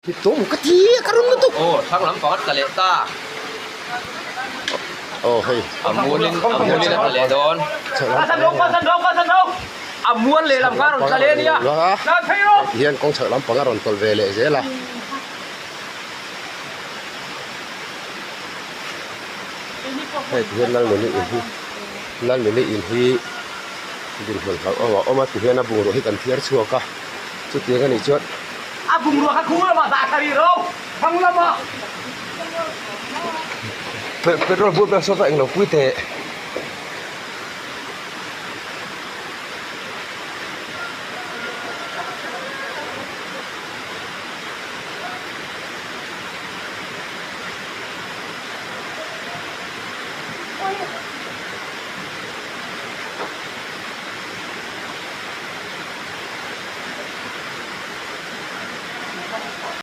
Tawm ka ti a ka rawn lutuk. Aw thlang lam pakhat tla leh ta. Aw hei. A mualin a mualin a tla leh dawn. A mual leh lam kha a rawn tla leh a nia. Tihian kawng chhak lampang a rawn tawlh ve leh zel a. Hei tihian Lalnuni in hi Lalnuni in hi dinhmun hlauhawm a awm a tihian a bungrua hi kan thiar chhuak a chutiang anih chuan A bungrua kha khung lamah dah thla rih ro thlang lamah. Petrol bur vel saw ta englo pui teh.